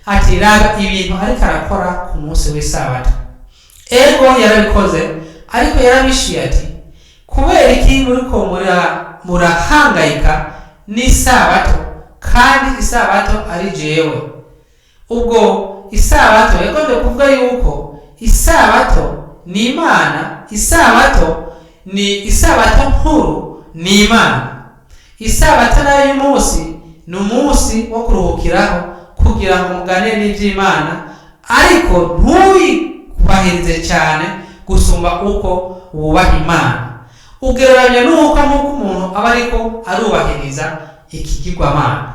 ati raba ibintu ariko arakora ku munsi w'isabato. Ego, yarabikoze, ariko yarabishuye ati kubera iki muriko murahangayika n'isabato, kandi isabato ari jewe? Ubwo isabato yagombye kuvuga yuko isabato ni Imana, isabato ni isabato nkuru ni Imana. Isabato nayo y'umunsi ni umunsi wo kuruhukiraho kugira ngo muganire n'iby'Imana, ariko ntuyubahirize cyane gusumba uko wubaha Imana. Ugereranya n'uko nk'uko umuntu aba ariko arubahiriza ikigirwamana,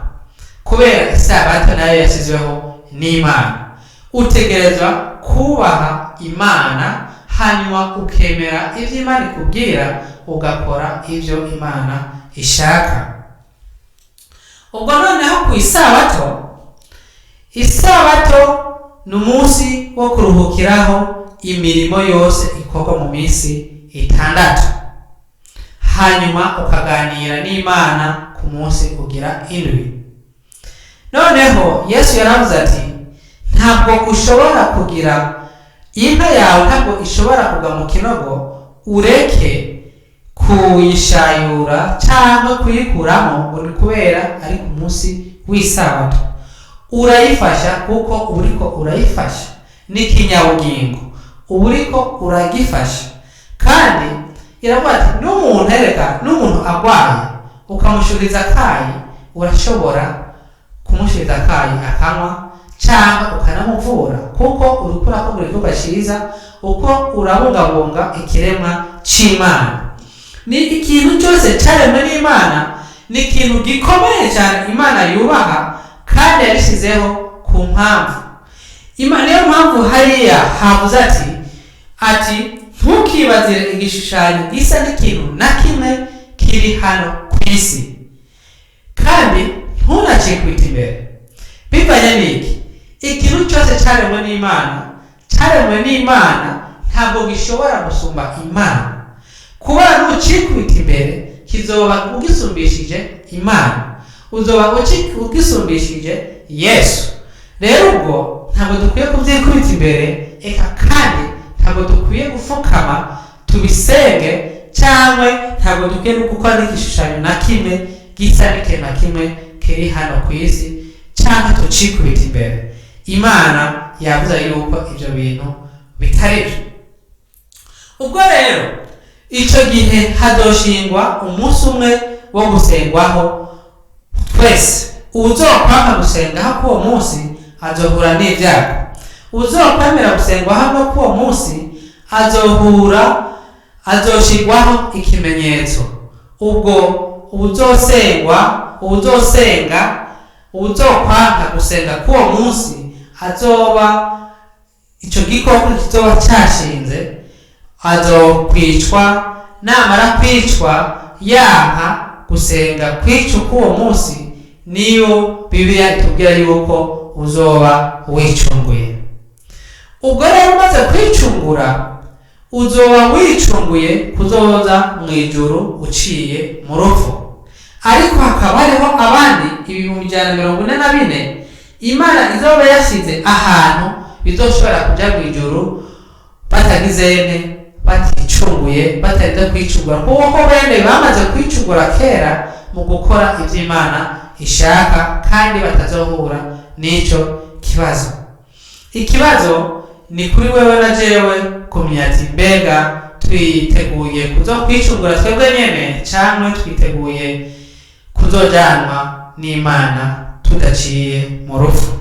kubera isabato nayo yashyizweho n'Imana. Utegerezwa kubaha Imana, hanyuma ukemera ibyo Imana ikubwira, ugakora ibyo Imana ishaka. Ubwo noneho ku isabato, isabato ni umunsi wo kuruhukiraho imirimo yose ikorwa mu minsi 6, hanyuma ukaganira n'Imana ku munsi ugira 7. Noneho Yesu yaravuze ati ntabwo ushobora kugira inka yawe, ntabwo ishobora kugwa mu kinogo ureke kuyishayura cyangwa kuyikuramo ngo ni kubera ari ku munsi w'isabato. Urayifasha kuko uriko urayifasha n'ikinyabugingo, uba uriko uragifasha. Kandi iravuga ati n'umuntu, erega n'umuntu agwaye ukamushuriza akayi, urashobora kumushuriza akayi akanywa cyangwa ukanamuvura, kuko uriko urakora igikorwa cyiza, uko urabungabunga ikiremwa c'Imana. Ni ikintu cyose cyaremwe n'Imana, ni ikintu gikomeye cyane Imana yubaha, kandi yarishyizeho ku mpamvu. Niyo mpamvu hariya havuze ati ntukibazire igishushanyo gisa n'ikintu na kimwe kiri hano ku isi, kandi ntunacikwite imbere. Bivanye n'iki? Ikintu cyose cyaremwe n'Imana, cyaremwe n'Imana ntabwo gishobora gusumba Imana. Kuba nucikwita imbere kizoba ugisumbishije Imana, uzoba ugisumbishije Yesu. Rero ubwo ntabwo dukwiye kubyikubita imbere, eka kandi ntabwo dukwiye gupfukama tubisenge, cyangwa ntabwo dukwiye no gukora n'igishushanyo na kimwe gisa n'ikintu na kimwe kiri hano ku isi, cyangwa tucikubita imbere. Imana yavuze yuko ibyo bintu bitari byo. Ubwo rero icyo gihe hazoshingwa umunsi umwe wo gusengwaho twese. Uwuzokwanga gusengaho k'uwo munsi azohura n'ibyago. Uwuzokwemera gusengwaho no k'uwo munsi azoshirwaho ikimenyetso. Ubwo uwuzosengwa, uwuzosenga, uwuzokwanga gusenga k'uwo munsi azoba ico gikoko kizoba cashinze, azokwicwa Namara kwicwa yanka gusenga kwica k'uwo munsi, niyo Bibiliya itubwira yuko uzoba wicunguye. Ubwo rero umaze kwicungura, uzoba wicunguye kuzoza mu ijuru uciye mu rupfu. Ariko hakaba hariho abandi 144,000 Imana izoba yashyize ahantu bizoshobora kuja mu ijuru batagizene, baticunguye, batarinze kwicungura, kuko bene bamaze kwicungura kera mu gukora ibyo Imana ishaka, kandi batazohura n'ico kibazo. Ikibazo ni kuri wewe na jewe kumenya ati: mbega twiteguye kuzo kwicungura twebwe nyene, canke twiteguye kuzojanwa n'Imana tudaciye mu rupfu?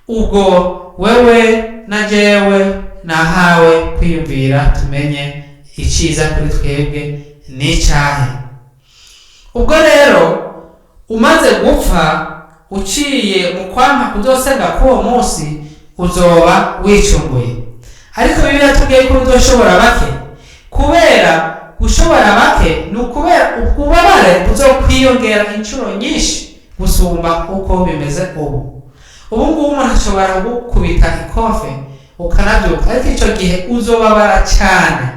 Ubwo wewe na jewe nahawe kwiyumvira, tumenye iciza kuri twebwe n'icahe. Ubwo rero umaze gupfa uciye mu kwampa kuzosenga k'uwo munsi, uzoba wicunguye. Ariko Bibiliya tubwiye ko uzoshobora bake. Kubera gushobora bake ni ukubera ububabare buzokwiyongera inshuro nyinshi gusumba uko bimeze ubu. Ubu ngubu umuntu ashobora kugukubita ikofe ukanabyuka, ariko icyo gihe uzobabara cyane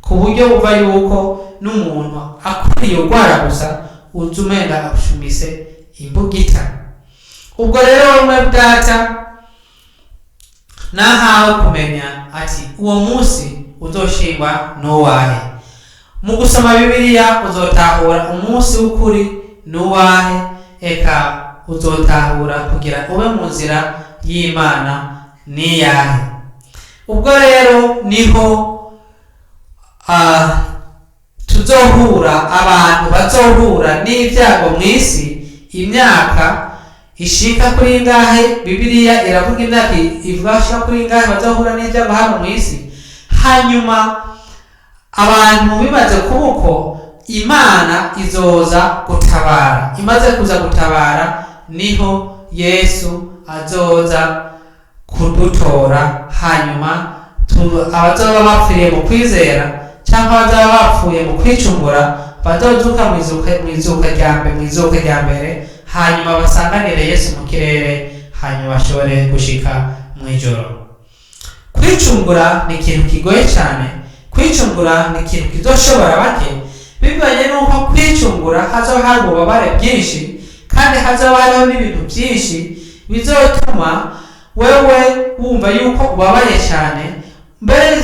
ku buryo buva yuko n'umuntu akuriye urwara gusa uza umenda agushumise imbugita. Ubwo rero bumwe bwata nahawe kumenya ati uwo munsi uzoshingwa n'uwahe. Mu gusoma Bibiliya uzotahura umunsi w'ukuri n'uwahe, eka uzotahura kugira ube mu nzira y'Imana n'iyahe. Ubwo rero niho tuzohura, abantu bazohura n'ibyago mu isi imyaka ishika kuri ingahe. Bibiliya iravuga imyaka ivuga ishika kuri ingahe bazohura n'ibyago hano mu isi. Hanyuma abantu bimaze kuba uko, Imana izoza gutabara. Imaze kuza gutabara, niho Yesu azoza kudutora. Hanyuma abazoba bapfiriye mu kwizera cyangwa abazaba bapfuye mu kwicungura bazozuka mu izuka rya mbere, mu izuka rya mbere, hanyuma basanganire Yesu mu kirere, hanyuma bashobore gushika mu ijoro. Kwicungura ni ikintu kigoye cyane. Kwicungura ni ikintu kizoshobora bake, bivanye n'uko kwicungura hazoba hari ububabare bwinshi, kandi hazoba hariho n'ibintu byinshi bizotuma wewe wumva yuko ubabaye cyane, mbere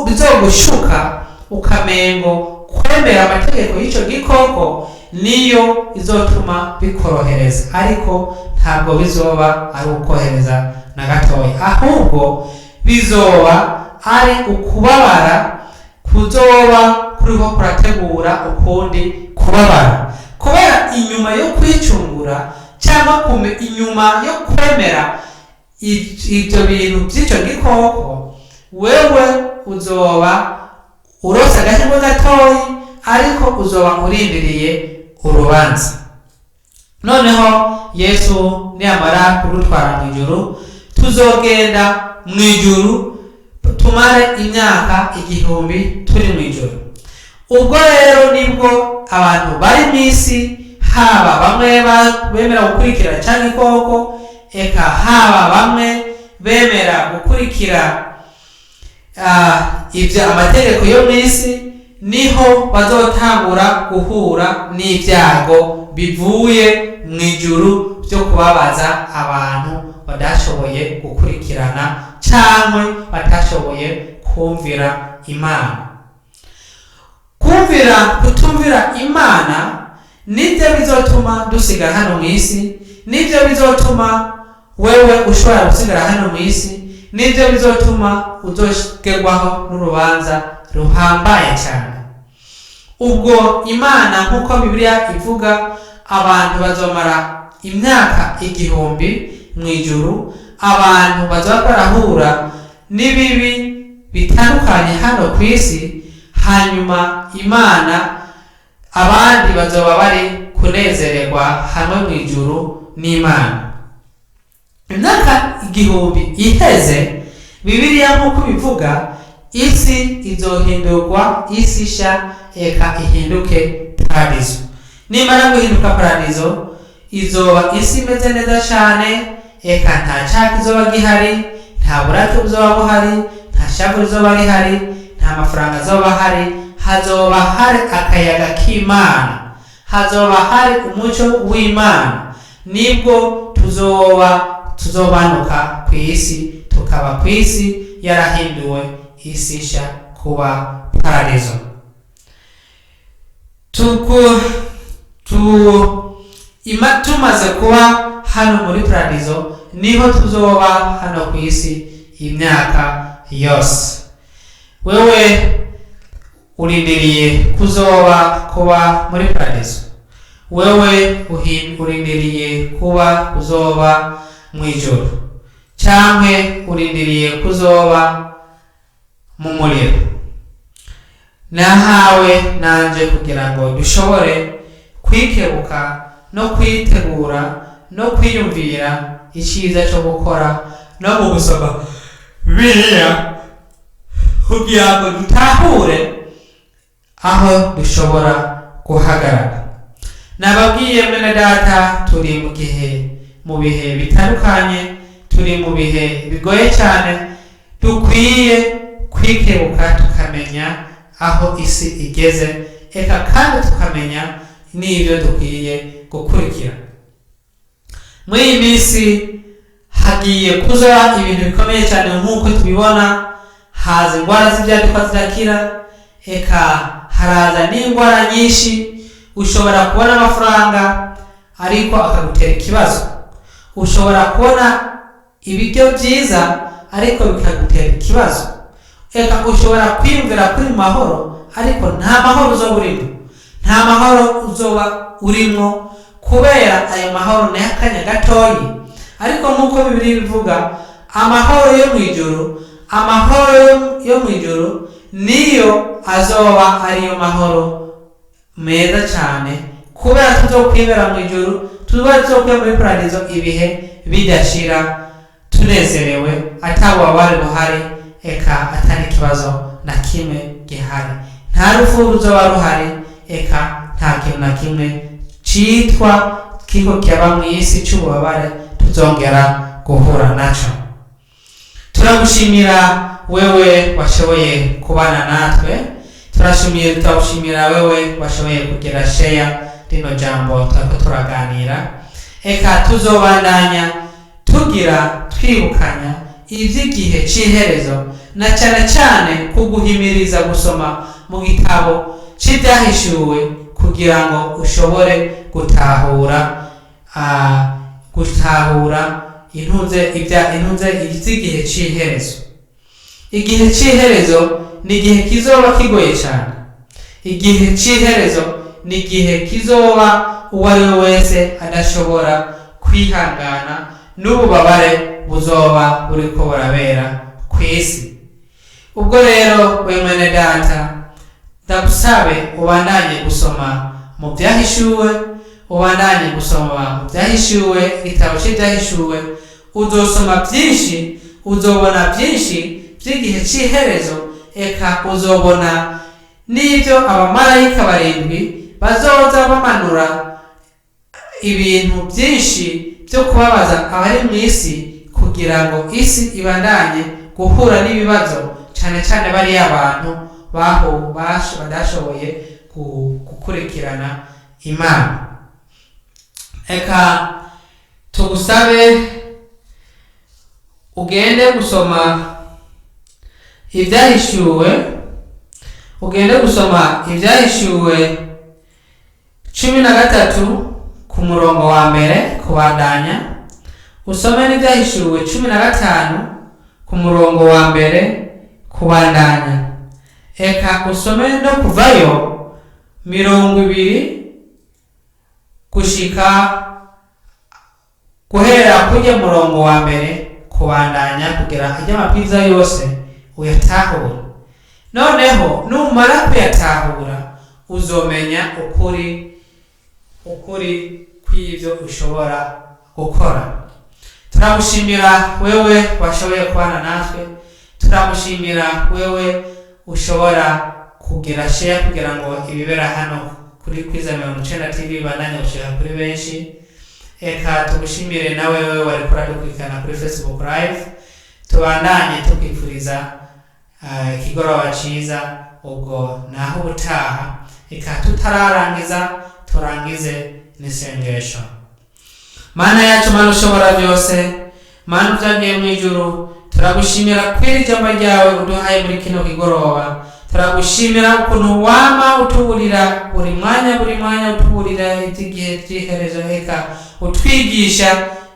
bizogushuka ukamengo kwemera amategeko y'icyo gikoko niyo izotuma bikorohereza. Ariko ntabwo bizoba ari ukohereza na gatoya, ahubwo bizoba ari ukubabara kuzoba kuriho kurategura ukundi kubabara. Kubera inyuma yo kwicungura cyangwa inyuma yo kwemera ibyo bintu by'icyo gikoko, wewe uzoba urose agahirwe gatoyi, ariko uzoba urindiriye urubanza. Noneho Yesu niyamara kudutwara mu ijuru, tuzogenda mu ijuru tumare imyaka 1000 turi mu ijuru. Ubwo rero nibwo abantu bari mu isi, haba bamwe bemera gukurikira cyangwa ikoko, eka haba bamwe bemera gukurikira ibyo amategeko yo mu isi, niho bazotangura guhura n'ibyago bivuye mu ijuru byo kubabaza abantu badashoboye gukurikirana cyangwa batashoboye kumvira Imana. Kumvira, kutumvira Imana nibyo bizotuma dusigara hano mu isi, nibyo bizotuma wewe ushobora gusigara hano mu isi, nibyo bizotuma uzogerwaho n'urubanza ruhambaye cyane. Ubwo Imana, nk'uko Bibiliya ivuga, abantu bazomara imyaka 1000 mu ijuru. Abantu bazoba barahura n'ibibi bitandukanye hano ku isi, hanyuma Imana, abandi bazoba bari kunezererwa hamwe mu ijuru n'Imana. Imyaka 1000iheze, Bibiliya nk'uko bivuga, isi izohindurwa isi sha. Eka ihinduke paradizo. Nimara guhinduka paradizo, izoba isi imeze neza cyane. Eka nta cyaha kizoba gihari, nta burake buzoba buhari, nta shavu rizoba rihari, nta mafaranga azoba ahari. Hazoba hari akayaga k'Imana, hazoba hari umucyo w'Imana. Nibwo tuzoba tuzobanuka ku isi, tukaba ku isi yarahinduwe isi nshya kuba paradizo. Tuku tu ima tumaze kuba hano muri paradizo, niho tuzoba hano ku isi imyaka yose. Wewe urindiriye kuzoba kuba muri paradizo? Wewe urindiriye kuba kuzoba mu ijuru, canke urindiriye kuzoba mu muriro? Nahawe nanje kugira ngo dushobore kwikebuka no kwitegura no kwiyumvira icyiza cyo gukora no mu gusoma Bibiliya kugira ngo dutahure aho dushobora guhagarara. Nababwiye mwene data, turi mu gihe, mu bihe bitandukanye, turi mu bihe bigoye cyane. Dukwiye kwikebuka tukamenya aho isi igeze, eka kandi tukamenya n'ibyo dukwiye gukurikira. Muri iyi minsi hagiye kuza ibintu bikomeye cyane. Nk'uko tubibona, haza indwara z'ibyaduka zirakira, eka haraza n'indwara nyinshi. Ushobora kubona amafaranga ariko akagutera ikibazo, ushobora kubona ibiryo byiza ariko bikagutera ikibazo, eka ushobora kwiyumvira kuri mu mahoro ariko nta mahoro uzoba urimo, nta mahoro uzoba urimo, kubera ayo mahoro ni akanya gatoyi. Ariko nk'uko Bibiliya bivuga, amahoro yo mu ijuru, amahoro yo mu ijuru niyo azoba ariyo mahoro meza cyane, kubera tuzokwibera mu ijuru, tuba tuzokwibera muri paradizo ibihe bidashira, tunezerewe, atabubabare buhari, eka atari ikibazo na kimwe gihari, nta rupfu ruzoba ruhari, eka nta kintu na kimwe citwa kiko kiraba mu isi c'ububabare tuzongera guhura naco. Turagushimira wewe washoboye kubana natwe. Turashimiye, turagushimira wewe washoboye kugira sheya rino jambo turiko turaganira. Eka tuzobandanya tugira twibukanya ivy'igihe c'iherezo, na cyane cyane kuguhimiriza gusoma mu gitabo c'Ibyahishuwe kugira ngo ushobore gutahura gutahura intuze ibya intuze iby'igihe c'iherezo. Igihe c'iherezo ni igihe kizoba kigoye cyane. Igihe c'iherezo ni igihe kizoba uwo ari we wese adashobora kwihangana n'ububabare buzoba buriko burabera ku isi. Ubwo rero we mwene data, ndagusabe ubandanye gusoma mu Byahishuwe, ubandanye gusoma mu Byahishuwe, igitabo c'Ibyahishuwe. Uzosoma byinshi, uzobona byinshi by'igihe cy'iherezo, eka uzobona n'ibyo abamarayika barindwi bazoza bamanura ibintu byinshi byo kubabaza abari mu isi, kugira ngo isi ibandanye guhura n'ibibazo, cyane cyane bariya abantu baho badashoboye gukurikirana Imana. Eka tugusabe ugende gusoma Ibyahishuwe, ugende gusoma Ibyahishuwe 13 ku murongo wa mbere kubandanya, usome n'Ibyahishuwe 15 ku murongo wa mbere kubandanya, eka usome no Kuvayo 20 gushika guhera kujya murongo wa mbere kubandanya, kugira ajya amabwiriza yose uyatahura. Noneho numara kuyatahura, uzomenya ukuri, ukuri kw'ibyo ushobora gukora. Turagushimira wewe washoboye kubana natwe. Turagushimira wewe ushobora. Kugira share kugira ngo ibibera hano kuri Kwiza 90 TV bibandanye gushika kuri benshi. Eka tugushimire nawe wewe wariko uradukurikirana kuri Facebook Live. Tubandanye tukwifuriza ikigoroba ciza. Ubwo naho ubutaha. Eka tutararangiza, turangize n'isengesho. Mana yacu, Mana ushobora byose, Mana uvyagiye mu ijuru, turagushimira kw'iri jambo ryawe uduhaye muri kino kigoroba. Turagushimira ukuntu wama utuburira buri mwanya, buri mwanya utuburira iby'igihe cy'iherezo, eka utwigisha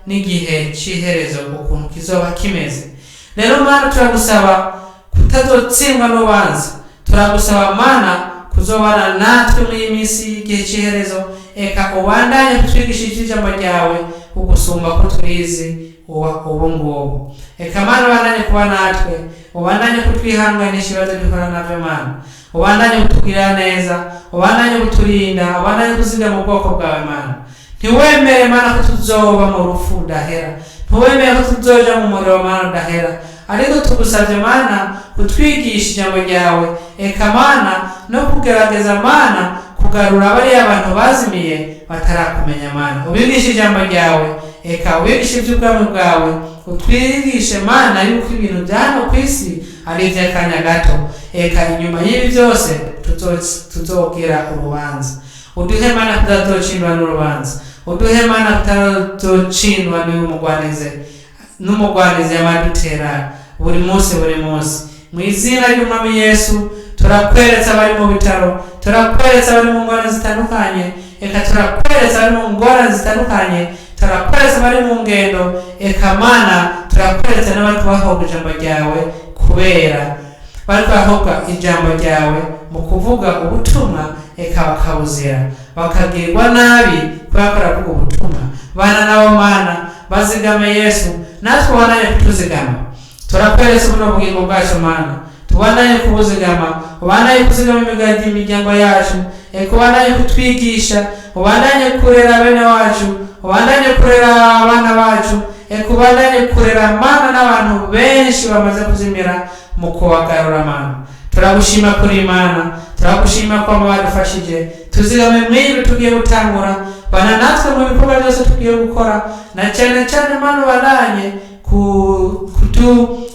n'igihe cy'iherezo ukuntu kizoba kimeze. Rero Mana, turagusaba kutazotsindwa n'urubanza. Turagusaba Mana kuzobana natwe muri iyi minsi y'igihe cy'iherezo. Eka ubandanye kutwigisha ijambo ryawe ugusumba ko turizi uba ubu ngubu. Eka Mana, ubandanye kuba natwe, ubandanye kutwihanganisha ibibazo duhura navyo. Mana, ubandanye kutugirira neza, ubandanye kuturinda, ubandanye kuzigama ubwoko bwawe. Mana, ntiwemere Mana ko tuzoba mu rupfu udahera, ntiwemere ko tuzoja mu muriro Mana udahera. Ariko tugusabye Mana kutwigisha ijambo ryawe, eka Mana no kugerageza Mana kugarura bariya bantu bazimiye batarakumenya. Mana, ubigishe ijambo ryawe, eka ubigishe iby'ubwami bwawe. Utwigishe Mana yuko ibintu bya hano ku isi ari iby'akanya gato, eka inyuma y'ibi byose tuzogira urubanza. Uduhe Mana kutazocindwa n'urubanza. Uduhe Mana kutazocindwa n'umugwanize n'umugwanizi yamadutera buri munsi, buri munsi. Mu izina ry'Umwami Yesu, turakweretse abari mu bitaro, turakweretse abari mu ngorane zitandukanye, eka turakweretse abari mu ngorane zitandukanye, turakweretse abari mu ngendo, eka Mana turakweretse n'abari kubahobwa ijambo ryawe, kubera bari kubahobwa ijambo ryawe mu kuvuga ubutumwa, eka bakabuzira, bakagirwa nabi kubera ko baravuga ubutumwa. Bana nabo Mana, bazigame Yesu, natwe ubandanye kutuzigama. Turakweretse buno bugingo bwacu Mana, tubandanye kubuzigama, ubandanye kuzigama imigati imiryango yacu. Eka ubandanye kutwigisha, ubandanye kurera bene wacu, ubandanye kurera abana bacu, eka ubandanye kurera Mana n'abantu benshi bamaze kuzimira mu kubagarura. Mana, turagushima kuri Imana, turagushima ko wadufashije. Tuzigame mw'ibi tugiye gutangura, bana natwe mu bikorwa byose tugiye gukora, na cyane cyane Mana ubandanye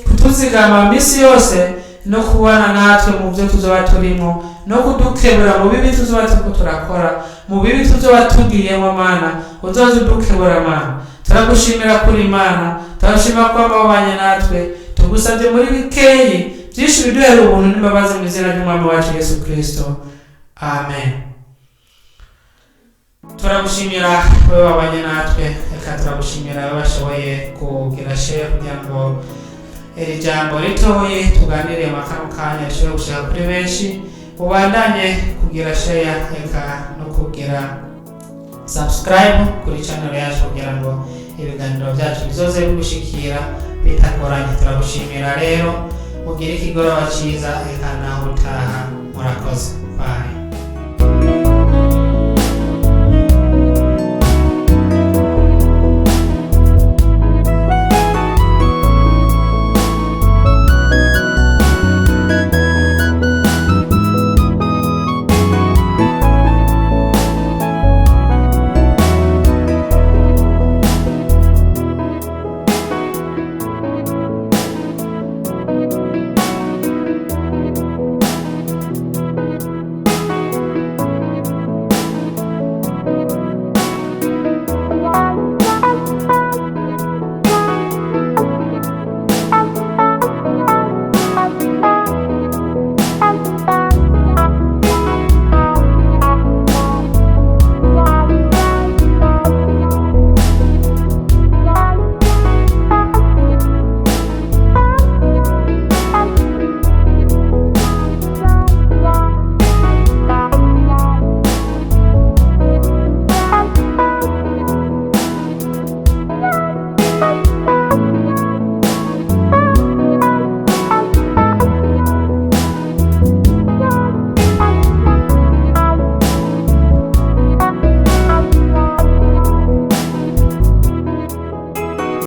kutuzigama minsi yose no kubana natwe mu byo tuzoba turimo, no kudukebura mu bibi tuzoba turiko turakora, mu bibi tuzoba tugiyemo. Mana, uzoze udukebura. Mana, turagushimira kuri Imana, turagushima ko wabanye natwe. Tugusabye muri bikeyi, byinshi biduhera ubuntu n'imbabazi, mu izina ry'Umwami wacu Yesu Kristo, amen. Turagushimira wowe wabanye natwe. Reka turagushimira wowe bashoboye kugira share kugira ngo iri jambo ritoyi tuganiriye mu kano kanya rishobore gushika kuri benshi. Ubandanye kugira share, reka no kugira subscribe kuri channel yacu kugira ngo ibiganiro byacu bizoze bigushikira bitagoranye. Turagushimira rero, mugire ikigoroba cyiza, reka naho utaha. Murakoze.